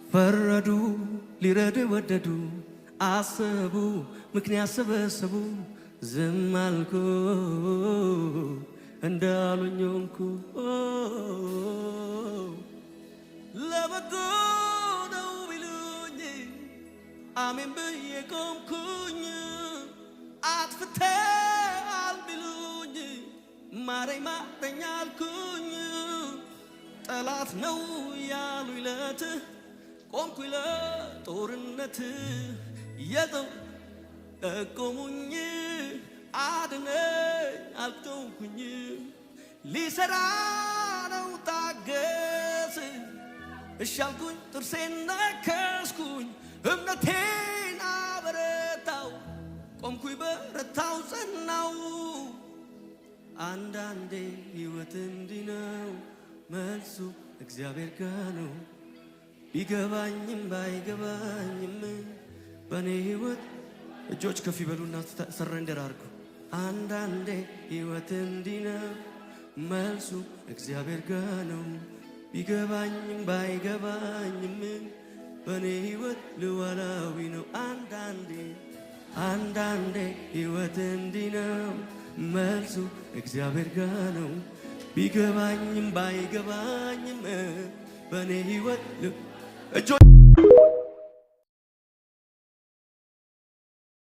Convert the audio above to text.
ፈረዱ፣ ሊረዱ ወደዱ፣ አሰቡ፣ ምክንያት ሰበሰቡ። ዝም አልኩ፣ እንዳሉኝ ሆንኩ። ለበጎ ነው ቢሉኝ አሜን ብዬ ቆምኩኝ። አጥፍተሃል ቢሉኝ ማረኝ ማረኝ አልኩኝ። ጠላት ነው ያሉኝ ለት ቆምኩኝ ለጦርነት። የጠው ጠቆሙኝ፣ አድነኝ አልተውኩኝ። ሊሰራ ነው ታገስ፣ እሺ አልኩኝ፣ ጥርሴን ነከስኩኝ፣ እምነቴን አበረታው፣ ቆምኩኝ፣ በረታው፣ ጸናው። አንዳንዴ ሕይወት እንዲህ ነው፣ መልሱ እግዚአብሔር ጋ ነው። ቢገባኝም ባይገባኝም በእኔ ሕይወት እጆች ከፍ ይበሉና surrender አድርጉ። አንዳንዴ ሕይወት እንዲህ ነው፣ መልሱ እግዚአብሔር ጋ ነው። ቢገባኝም ባይገባኝም በእኔ ሕይወት ሉዓላዊ ነው። አንዳንዴ አንዳንዴ ሕይወት እንዲህ ነው፣ መልሱ እግዚአብሔር ጋ ነው። ቢገባኝም ባይገባኝም በእኔ ሕይወት እጆች